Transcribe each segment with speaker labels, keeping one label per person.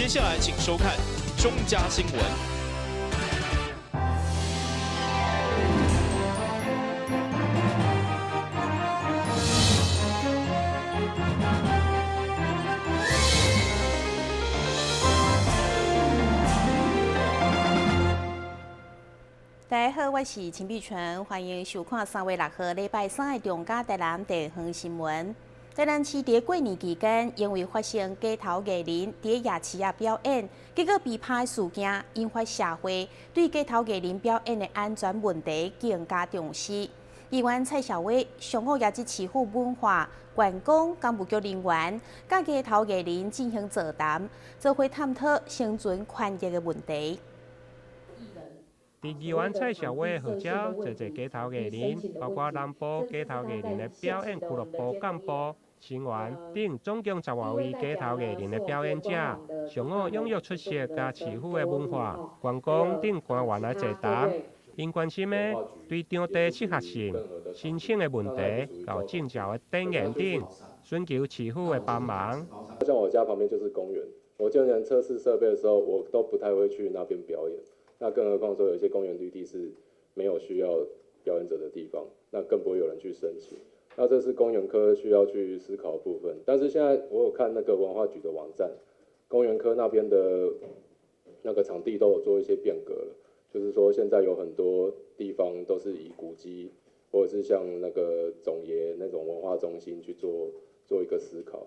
Speaker 1: 接下來請收看中嘉新聞。
Speaker 2: 大家好，我是陳碧純，歡迎收看3月6號禮拜三的中嘉台南地方新聞。台南市佇過年期間，因為發生街頭藝人佇夜市仔表演，結果被拍事件，引發社會對街頭藝人表演的安全問題更加重視。議員蔡小威上午也佇市府文化觀光工務局人員，佮街頭藝人進行座談，做伙探討生存權益的問題。
Speaker 3: 佇議員蔡小威號召，濟濟街頭藝人，包括南部街頭藝人的表演俱樂部幹部、成員等，總共十外位街頭藝人的表演者，上午踴躍出席，佮市府的文化、觀光等官員來座談。𪜶關心的對場地適合性、申請的問題、到證照的展現等，尋求市府的幫忙。
Speaker 4: 像我家旁邊就是公園，我就連測試設備的時候，我都不太會去那邊表演。那更何況說，有一些公園綠地是沒有需要表演者的地方，那更不會有人去申請。那這是公園科需要去思考的部分。但是現在我有看那個文化局的網站，公園科那邊的那個場地都有做一些變革了，就是說現在有很多地方都是以古蹟或者是像那個總爺那種文化中心去做一個思考，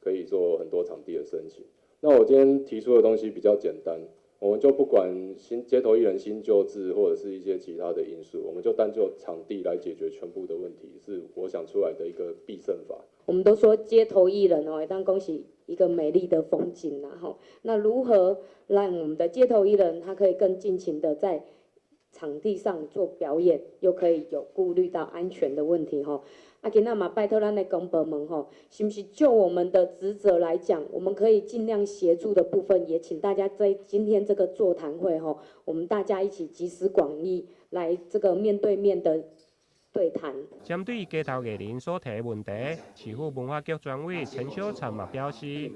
Speaker 4: 可以做很多場地的申請。那我今天提出的東西比較簡單。我們就不管新街頭藝人新舊制或者是一些其他的因素，我們就單就場地來解決全部的問題，是我想出來的一個必勝法。
Speaker 5: 我們都說街頭藝人哦，當講是一個美麗的風景啦吼。那如何讓我們的街頭藝人他可以更盡情的在場地上做表演，又可以有顧慮到安全的問題吼？啊，今仔嘛拜託咱的公部門吼，是毋是就我們的職責來講，我們可以盡量協助的部分，也請大家在今天這個座談會吼，我們大家一起集思廣益，來這個面對面的對談。
Speaker 3: 針對街頭藝人所提的問題，市府文化局專委陳小成嘛表示，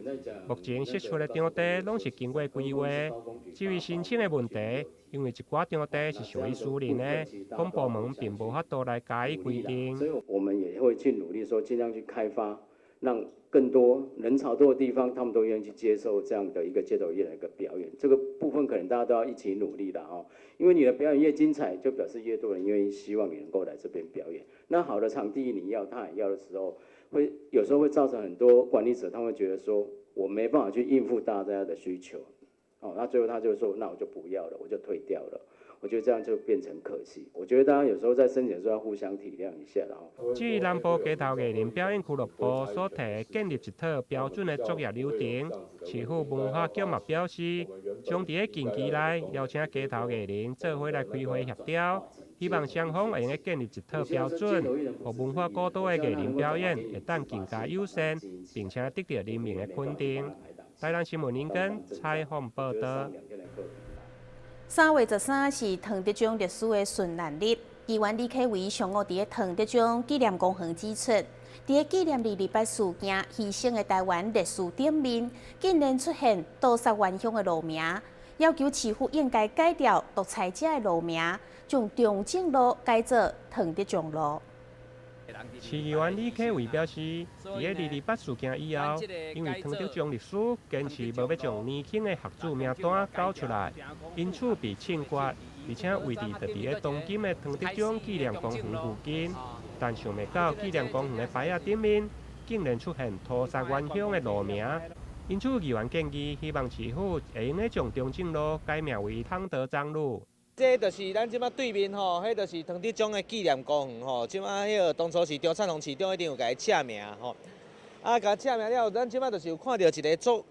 Speaker 3: 目前釋出的場地攏是經過規劃，至於申請的問題，因為一寡場地是屬於私人的，公部門並無法度來加以規定。
Speaker 6: 所以我們也會去努力，說盡量去開發，讓更多人潮多的地方，他們都願意去接受這樣的一個街頭藝人的一個表演。這個部分可能大家都要一起努力的哦，因為你的表演越精彩，就表示越多人願意希望你能夠來這邊表演。那好的場地你要，他也要的時候，會有時候會造成很多管理者他會覺得說，我沒辦法去應付大家的需求。哦，那最後他就說，那我就不要了，我就退掉了。我覺得這樣就變成可惜。我覺得大家有時候在申請的時候要互相體諒一下，然後。
Speaker 3: 至於南部街頭藝人表演俱樂部所提建立一套標準的作業流程，市府文化局嘛表示，將佇咧近期內邀請街頭藝人做伙來開會協調，希望雙方會用得建立一套標準，予文化古道的藝人表演會當更加友善，並且得到人民的肯定。台南新聞林根採訪報道。
Speaker 2: 3月13是唐德宗歷史的殉難日。議員李啟維上午佇咧唐德宗紀念公園指出，佇咧紀念228事件犧牲的台灣烈士頂面，竟然出現屠殺原鄉的路名，要求市府應該改掉獨裁者的路名，將中正路改做唐德宗路。
Speaker 3: 市議員李啟維表示，佇咧228事件以後，因為唐德宗律師堅持無欲將年輕的學子名單交出來，因此被槍決，而且位置就佇咧當今的唐德宗紀念公園附近。但想袂到紀念公園的牌仔頂面，竟然出現屠殺原鄉的路名，因此議員建議，希望市府會用得將中正路改名為唐德宗路。
Speaker 7: 這就是咱這擺對面吼，彼就是唐德宗的紀念公園吼。這擺彼個當初是張燦榮市長一定有共伊正名吼。啊，共正名了後，咱這擺就是有看著一個足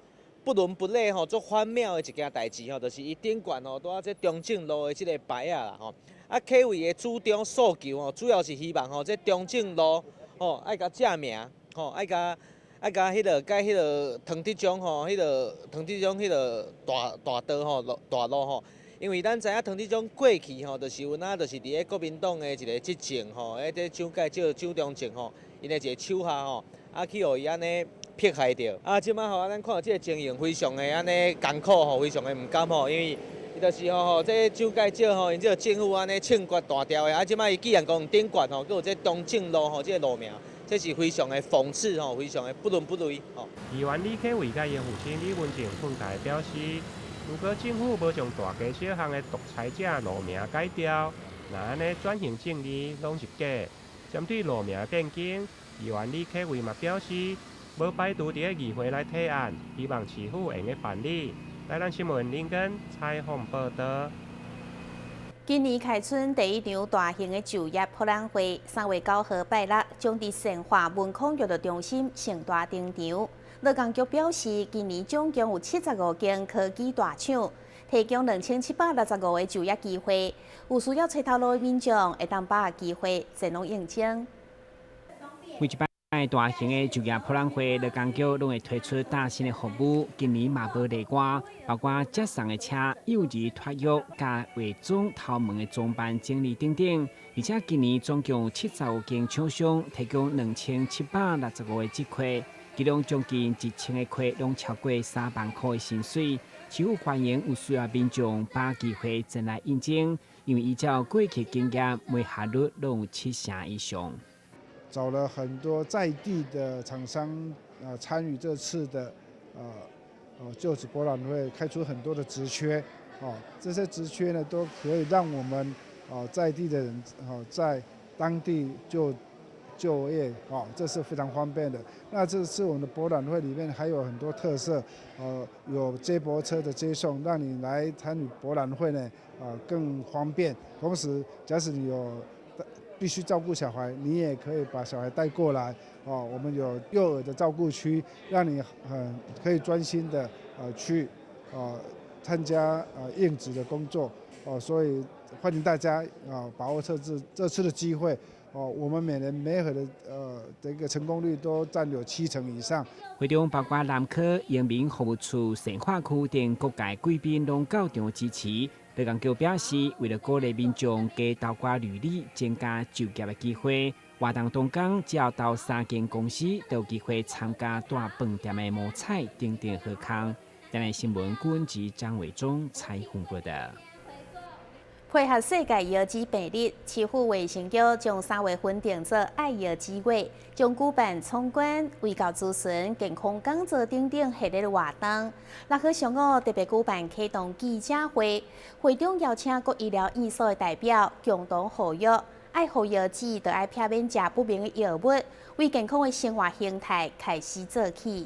Speaker 7: 不倫不類吼，足反謬的一件代誌吼，就是伊頂懸吼，拄仔這中正路的這個牌仔啦吼。啊，啟維的主張訴求吼，主要是希望吼，這中正路吼愛共正名吼，愛共彼個改彼個唐德宗吼，彼個唐德宗彼個大大道吼，路大路吼。因為咱知影唐德宗過去吼，就是有若就是佇咧國民黨的一個執政吼，彼個蔣介石、蔣中正吼，𪜶的一個手下吼，啊去予伊按呢騙迫害著。啊，這擺吼，咱看著這个情形非常的按呢艱苦吼，非常的毋甘吼，因為伊就是吼吼，這蔣介石吼，𪜶這个政府按呢槍決彈掉的，啊，這擺伊既然講頂懸吼，閣有這中正路吼，這个路名，這是非常的諷刺吼，非常的不倫不類吼。
Speaker 3: 議員李啟偉佮伊父親李文正憤慨表示，如果政府無將大街小巷的獨裁者路名改掉，那按呢轉型正義攏是假。針對路名變更，議員李啟偉嘛表示，無排除佇咧議會來提案，希望市府會用得辦理。台南新聞林根採訪報導。
Speaker 2: 今年開春第一場大型的就業博覽會，3月9號拜六將佇善化文康娛樂中心盛大登場。勞工局表示，今年總共有75間科技大廠，提供2765個就業機會。有需要揣頭路的民眾，會當把握機會前往應徵。
Speaker 8: 每一擺大型的就業博覽會，勞工局攏會推出嶄新的服務，今年嘛無例外，包括接送的車、幼兒托育、佮化妝頭毛的裝扮整理等等。而且今年總共75間廠商提供2765個職缺，其中將近1000個缺攏超過3萬箍的薪水。市府歡迎有需要民眾把機會前來應徵，因為依照過去經驗，媒合率攏有7成以上。
Speaker 9: 找了很多在地的廠商啊參與這次的就職博覽會，開出很多的職缺，哦，這些職缺呢都可以讓我們在地的人在當地就業，哦，這是非常方便的。那這次我們的博覽會裡面還有很多特色，有接駁車的接送，讓你來參與博覽會呢，更方便。同時，假使你有必須照顧小孩，你也可以把小孩帶過來。哦，我們有幼兒的照顧區，讓你很可以專心的去參加應職的工作。哦，所以歡迎大家啊把握這次的機會。哦，我們每年媒合的這個成功率都佔有7成以上。
Speaker 8: 會中包括南科、陽明服務處、善化區等各界貴賓攏到場支持。勞工局表示，為了鼓勵民眾加投寡履歷，增加就業的機會，活動當天只要投三間公司，都有機會參加大飯店的摸彩等等好康。台南新聞記者張偉忠採訪報導。
Speaker 2: 配合世界腰子病日，市府衛生局將3月份定做愛腰子月，將舉辦闖關、衛教諮詢、健康講座等等系列活動。6號上午特別舉辦啟動記者會，會中邀請各醫療院所的代表共同呼籲，愛護腰子，就愛避免食不明的藥物，為健康的生活形態開始做起。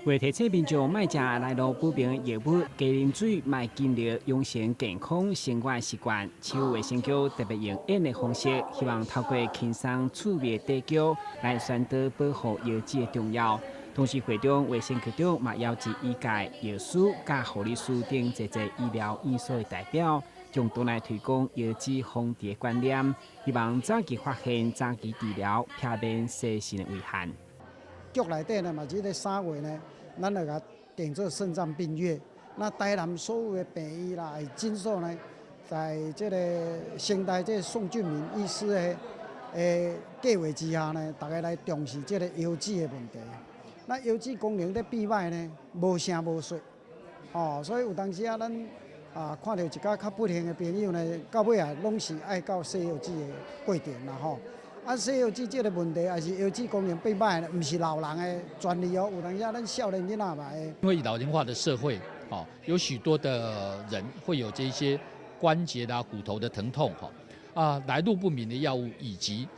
Speaker 8: 為提醒民眾莫食來路不明的藥物，加啉水，莫盡力養成健康生活習慣。市府衛生局特別用演的方式，希望透過輕鬆趣味的短劇來宣導保護腰子的重要。同時，會中衛生局長嘛邀集醫界、藥師、佮護理師等濟濟醫療院所的代表，共同來推廣腰子防治的觀念，希望早期發現、早期治療，避免細心的遺憾。
Speaker 10: 局內底呢嘛，這个3月呢，咱來共定做腎臟病月。那台南所有的病院啦、診所呢，在這个成大這个宋俊明醫師的計劃之下呢，大家來重視這个腰子的問題。那腰子功能咧變歹呢，無聲無息，哦，所以有當時啊，咱啊看著一寡較不幸的朋友呢，到尾啊，攏是愛到洗腰子的過程啦吼。啊，洗腰子這个問題，也是腰子功能變歹，毋是老人的專利哦，有當時啊，咱少年囡仔嘛會。
Speaker 11: 因為老齡化的社會，哦，有許多的人會有這些關節啦、骨頭的疼痛，哈，啊，來路不明的藥物以及，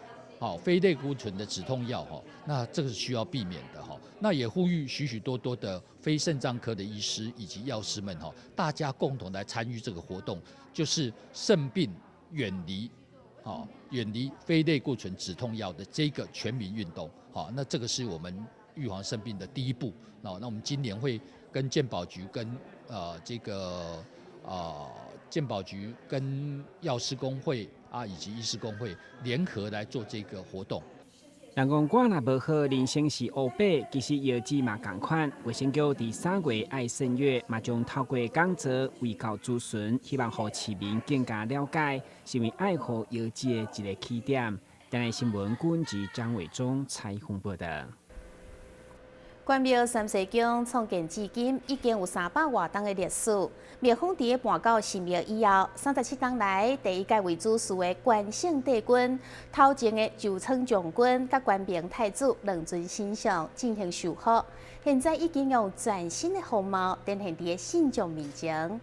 Speaker 11: 非類固醇的止痛藥，哈，那這個是需要避免的，哈。那也呼籲許許多多的非腎臟科的醫師以及藥師們，哈，大家共同來參與這個活動，就是腎病遠離。遠離非類固醇止痛藥的這個全民運動，好，那這個是我們預防腎病的第一步。那我們今年會跟健保局、跟這個健保局跟藥師公會啊以及醫師公會聯合來做這個活動。
Speaker 8: 人講肝若無好，人生是烏白，其實腰子嘛仝款。衛生局佇3月愛腎月嘛，將透過講座、衛教諮詢，希望予市民更加了解，成為愛護腰子的一個起點。台南新聞記者張偉忠採訪報導。
Speaker 2: 关庙三世宫创建至今已经有300外冬的历史。庙方伫咧搬到新庙以后，37冬来第一届为主事的关圣帝君、头前的周仓将军、佮关平太子两尊神像进行修复，现在已经用全新的风貌展现伫咧信众面前。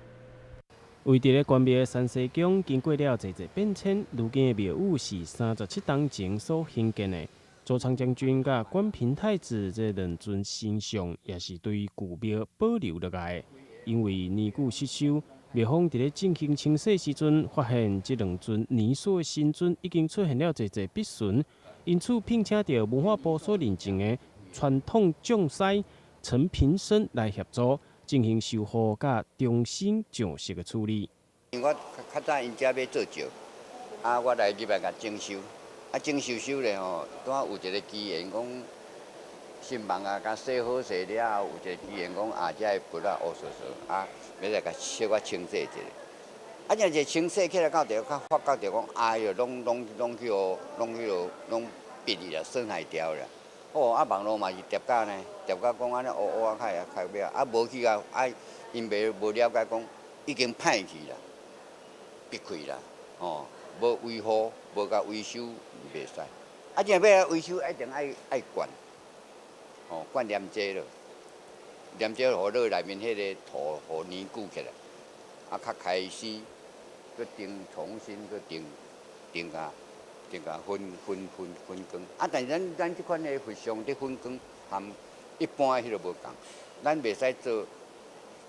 Speaker 12: 位伫咧关庙的三世宫，经过了济济变迁，如今的庙宇是37冬前所兴建的。周仓将军佮关平太子这两尊神像，也是对旧庙保留落来的。因为年久失修，庙方伫咧进行清洗时阵，发现这两尊泥塑的神尊已经出现了济济篦损，因此聘请著文化部所认证的传统匠师陈平生来协助进行修复佮重新上色的处理。
Speaker 13: 我较早𪜶遮欲做石，啊，我来入来共整修。啊，整修修咧吼，拄仔有一个机缘讲，新房啊，共洗好势了后，有一个机缘讲啊，遮个佛仔乌趖趖啊，欲来共小可清洗一下。啊，这一清洗起来到著，较发觉著讲，哎哟，拢去予，拢去予，拢变去啦，损害掉啦。哦，啊，网路嘛是叠加呢，叠加讲按呢乌乌啊，较会较尾啊，无去啊，啊，𪜶袂无了解讲，已经歹去啦，闭开啦，吼，无维护，无共维修。袂使，啊！这欲维修，一定爱灌，吼，灌黏剂咯，黏剂予落内面彼个土，予凝固起来，啊，较开始，阁重重新阁定定共定共粉光。啊，但是咱这款的佛像伫粉光，和一般的彼个无仝，咱袂使做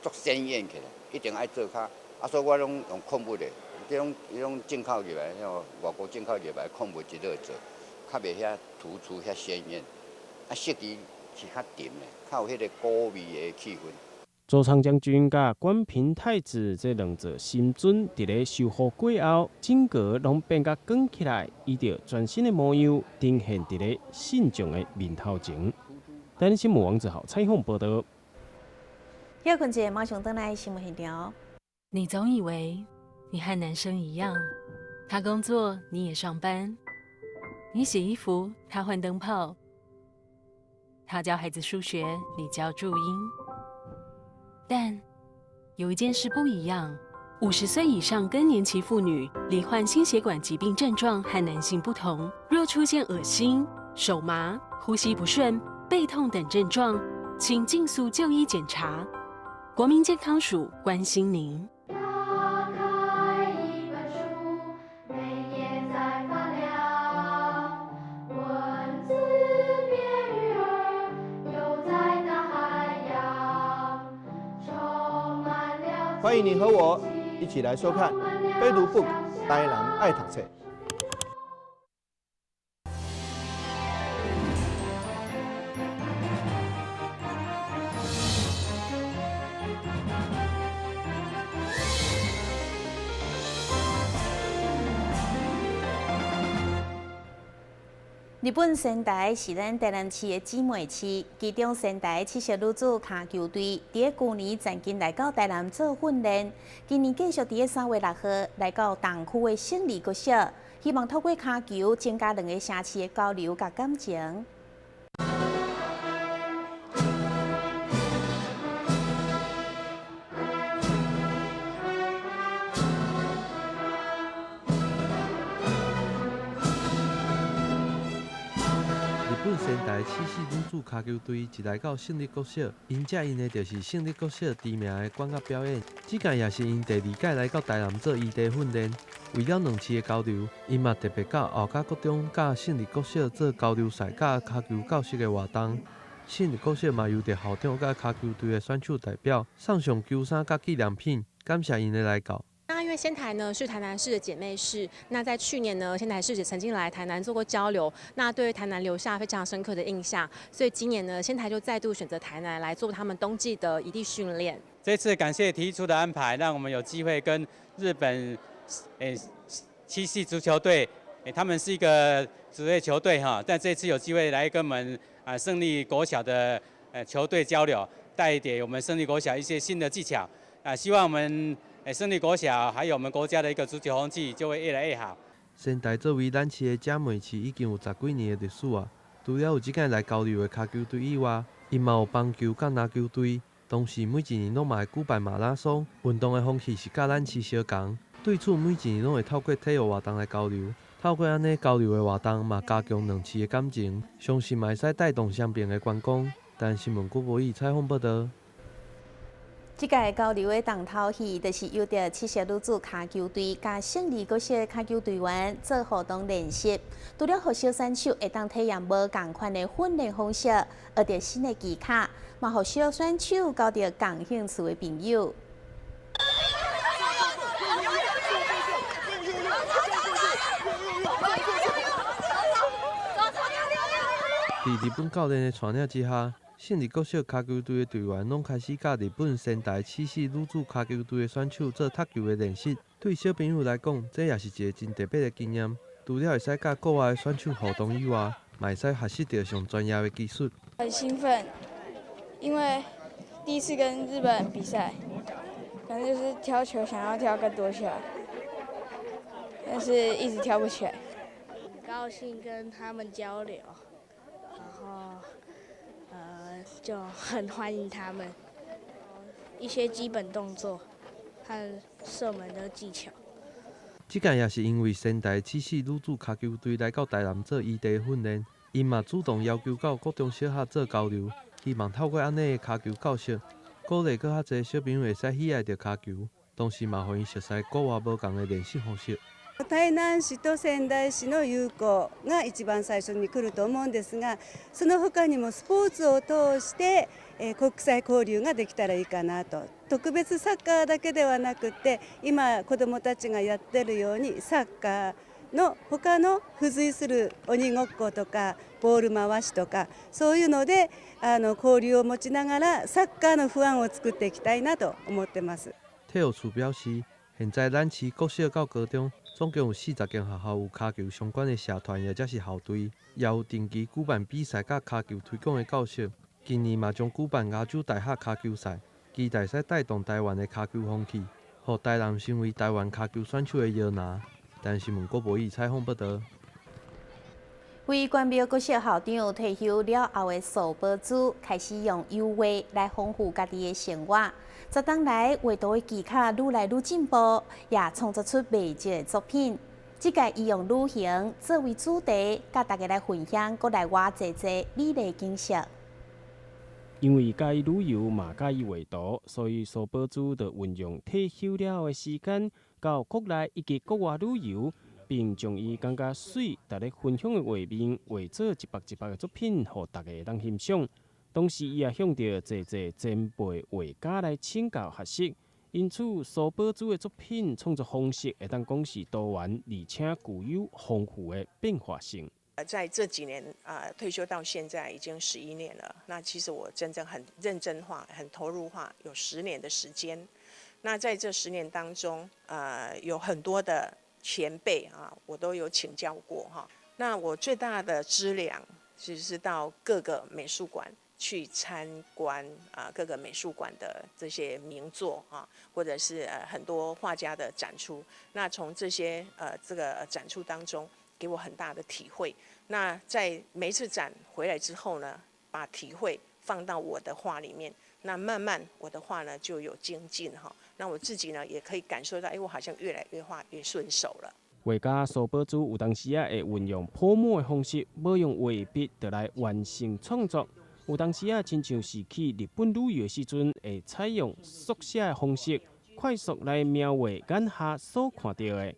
Speaker 13: 足鲜艳起来，一定爱做较，啊，所以我拢用矿物的。这种进口入来，那外国进口入来矿物质落做，较袂遐突出遐鲜艳，啊，色调是较沉的，较有彼个古味的气氛。
Speaker 12: 周仓将军佮关平太子这两座神尊，伫咧修复过后，整个拢变甲光起来，依著全新的模样呈现伫咧信众的面头前。台南新闻王子豪采访报道。
Speaker 2: 休困者马上转来新闻现场。
Speaker 14: 你总以为你和男生一样，他工作你也上班，你洗衣服他换灯泡，他教孩子数学你教注音。但有一件事不一样：50岁以上更年期妇女罹患心血管疾病症状和男性不同，若出现恶心、手麻、呼吸不顺、背痛等症状，请尽速就医检查。国民健康署关心您。
Speaker 15: 打开一本书，每页在发亮，文字变鱼儿，游在大海洋，充满了。
Speaker 16: 欢迎你和我一起来收看《非读 book 台南爱读册》。
Speaker 2: 日本仙台是咱台南市的姊妹市，其中仙台七色女子跤球队伫咧旧年曾经来到台南做训练，今年继续伫咧3月6号来到东区的胜利国小，希望透过跤球增加两个城市的交流佮感情。
Speaker 17: 日本仙台七色女子跤球队一来到胜利国小，𪜶接𪜶的就是胜利国小知名的管乐表演。这届也是𪜶第二届来到台南做异地训练。为了两市的交流，𪜶嘛特别到后甲国中佮胜利国小做交流赛佮跤球教室的活动。胜利国小嘛由著校长佮跤球队的选手代表送上球衫佮纪念品，感谢𪜶的来到。
Speaker 18: 那因为仙台呢是台南市的姐妹市，那在去年呢，仙台市也曾经来台南做过交流，那对于台南留下非常深刻的印象，所以今年呢，仙台就再度选择台南来做他们冬季的异地训练。
Speaker 19: 这次感谢体育处的安排，让我们有机会跟日本七系足球队，他们是一个职业球队哈，但这次有机会来跟我们胜利国小的球队交流，带给我们胜利国小一些新的技巧啊，希望我们胜利国小还有我们国家的一个足球风气就会越来越好。
Speaker 17: 仙台作为咱市的姐妹市，已经有10几年的历史啊。除了有这届来交流的跤球队以外， 𪜶嘛有棒球佮籃球隊，同時每一年攏嘛會舉辦馬拉松。運動的風氣是佮咱市相仝，對此每一年攏會透過體育活動來交流。透過按呢交流的活動，嘛加強兩市的感情，相信嘛會使帶動雙邊的觀光。台南新聞郭博義採訪報導。
Speaker 2: 這屆交流的重頭戲，就是由著七色女子跤球隊佮勝利國小跤球隊員做互動練習。除了予小選手會當體驗無仝款的訓練方式，學著新的技巧，嘛予小選手交著仝興趣的朋友。
Speaker 17: 佇日本教練的帶領之下，勝利國小跤球隊的隊員攏開始佮日本仙台七世女子跤球隊的選手做踢球的練習。對小朋友來講，這也是一个真特別的經驗。除了會使佮國外的選手互動以外，嘛會使學習著上專業的技術。
Speaker 20: 很興奮，因為第一次跟日本比賽，反正就是挑球想要挑更多下，但是一直挑不起來。
Speaker 21: 很高興跟他們交流，然後就很歡迎他們，一些基本動作和射門的技巧。
Speaker 17: 這屆也是因為仙台七世女子跤球隊來到台南做異地訓練，𪜶嘛主動要求到國中小學做交流，希望透過按呢的跤球教學，鼓勵閣較濟小朋友會使喜愛著跤球，同時嘛予𪜶熟悉國外無仝的練習方式。
Speaker 22: 台南市と仙台市の友好が一番最初に来ると思うんですが、その他にもスポーツを通して國際交流ができたらいいかなと。特別サッカーだけではなくて、今子どもたちがやってるようにサッカーの他の付随する鬼ごっことかボール回しとか、そういうので交流を持ちながらサッカーのファンを作っていきたいなと思ってます。
Speaker 17: 體育處表示，現在咱市國小到高中總共有40間學校有跤球相關的社團，或者是校隊，也有定期舉辦比賽佮跤球推廣的教學。今年嘛將舉辦亞洲大學跤球賽，期待使帶動台灣的跤球風氣，予台南成為台灣跤球選手的搖籃。台南新聞郭博義採訪報導。
Speaker 2: 為關廟國小校長退休了後的蘇寶珠，開始用油畫來豐富家己的生活。十冬來畫圖的技巧愈來愈進步，也創作出袂少的作品。這屆伊用旅行作為主題，佮大家來分享國內外濟濟美麗景色。
Speaker 12: 因為佮意旅遊嘛，佮意畫圖，所以蘇寶珠就運用退休了後的時間，到國內以及國外旅遊，並將伊感覺媠、值得分享的畫面畫做一幅一幅的作品，予大家會當欣賞。同時，伊也向著濟濟前輩畫家來請教學習。因此，蘇寶珠的作品創作方式會當講是多元，而且具有豐富的變化性。
Speaker 23: 在這幾年啊，退休到現在已經11年了。那其實我真正很認真畫、很投入畫，有10年的時間。那在這十年當中，有很多的前輩啊，我都有請教過哈。那我最大的資糧，其實是到各個美術館去參觀啊，各個美術館的這些名作啊，或者是很多畫家的展出。那從這些這個展出當中，給我很大的體會。那在每一次展回來之後呢，把體會放到我的畫裡面，那慢慢我的畫呢就有精進哈。那我自己呢也可以感受到，哎，我好像越來越畫越順手了。
Speaker 12: 畫家蘇寶珠有當時仔會運用潑墨的方式，無用畫筆就來完成創作。有當時仔親像是去日本旅遊的時陣，會採用速寫的方式，快速來描畫眼下所看著的。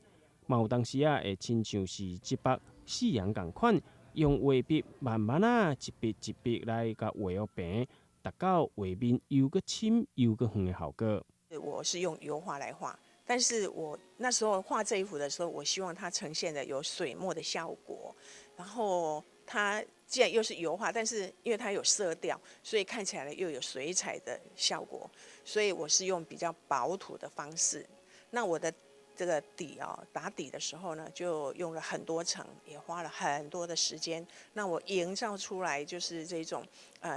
Speaker 12: 嘛有當時仔會親像是這幅夕陽仝款，用畫筆慢慢仔一筆一筆來共畫予平，達到畫面又閣深又閣遠的效果。
Speaker 23: 我是用油畫來畫，但是我那時候畫這一幅的時候，我希望它呈現的有水墨的效果，然後它既然又是油畫，但是因為它有色調，所以看起來又有水彩的效果，所以我是用比較薄塗的方式。那我的這個底啊，打底的時候呢，就用了很多層，也花了很多的時間。那我營造出來就是這種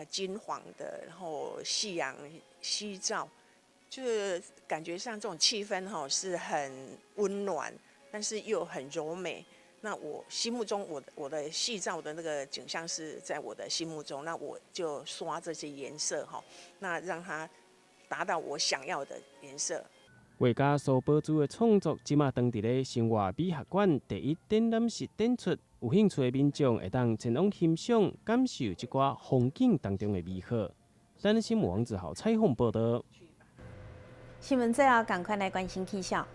Speaker 23: 金黃的，然後夕陽夕照，就是感覺上這種氣氛哈是很溫暖，但是又很柔美，那我心目中我的夕照的那個景象是在我的心目中，那我就刷這些顏色哈，那讓它達到我想要的顏色。
Speaker 12: 畫家蘇寶珠的創作，這馬當佇咧生活美學館第一展覽室展出，有興趣的民眾會當前往欣賞、感受這寡風景當中的美好。台南新聞王子豪採訪報道。
Speaker 2: 新聞最後，趕快來關心氣象。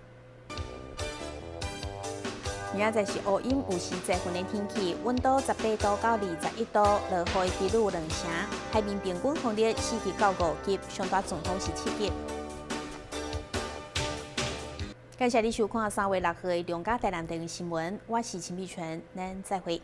Speaker 2: 明仔載是烏陰有時濟雲的天氣，溫度18度到21度，落雨的幾率2成，海面平均風力4級到5級，上大陣風是7級。感謝你收看3月6號的中嘉台南電視新聞，我是陳美泉，咱再會。